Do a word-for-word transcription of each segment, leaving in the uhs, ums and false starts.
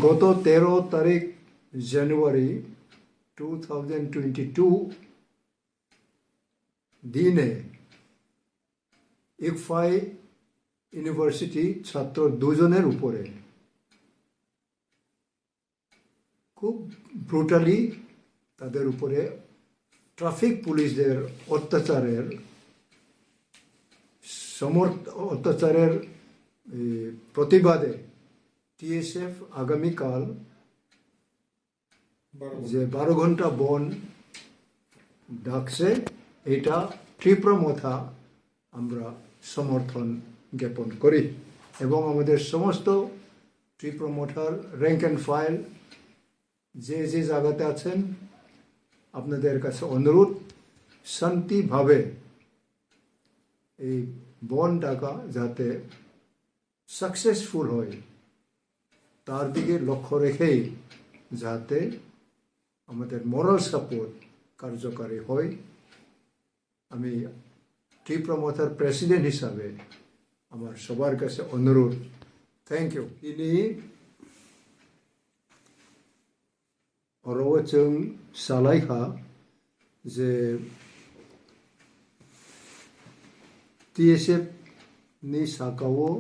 গত তেরো তারিখ জানুয়ারি টু থাউজেন্ড টোয়েন্টি টু দিনে ইকফাই ইউনিভার্সিটি ছাত্র দুজনের উপরে খুব ব্রুটালি তাদের উপরে ট্রাফিক পুলিশদের অত্যাচারের সমর্থ অত্যাচারের এ, প্রতিবাদে টিএসএফ আগামীকাল যে বারো ঘন্টা বন্ধ ডাকছে, এটা ত্রিপুরা মথা আমরা সমর্থন জ্ঞাপন করি এবং আমাদের সমস্ত ত্রিপুরা মথার র্যাঙ্ক অ্যান্ড ফাইল যে যে জায়গাতে আছেন, আপনাদের কাছে অনুরোধ, শান্তিভাবে এই বন্ধ ডাকা যাতে সাকসেসফুল হয়, তার দিকে লক্ষ্য রেখেই যাতে আমাদের মরাল সাপোর্ট কার্যকারী হয়। আমি ত্রিপুরা মথার প্রেসিডেন্ট হিসাবে আমার সবার কাছে অনুরোধ। Thank you. Ini oro o chwng salai kha je TSF ni saka o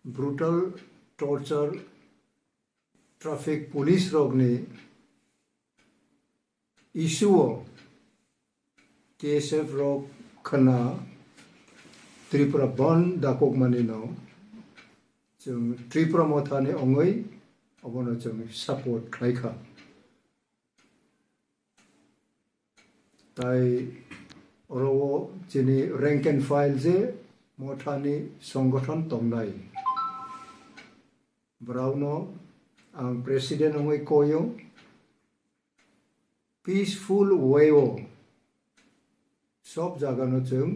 brutal torture traffic police rokni issue o TSF rok khwna Tripura bandh dakokmani no chwng Tripura mothani ongwi obono chwng support khlai kha. Tai oro o chini rank and file je mothani songgothon tongnai, borokno ang president wngwi koio, peaceful way o sob jagano chwng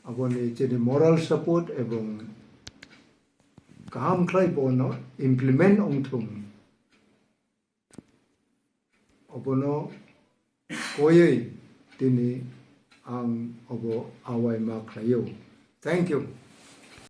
aboni chini moral support ebong kaham khlai bono implement wngthung. Obono koyoi tini ang obo awai ma khlaio. Thank you.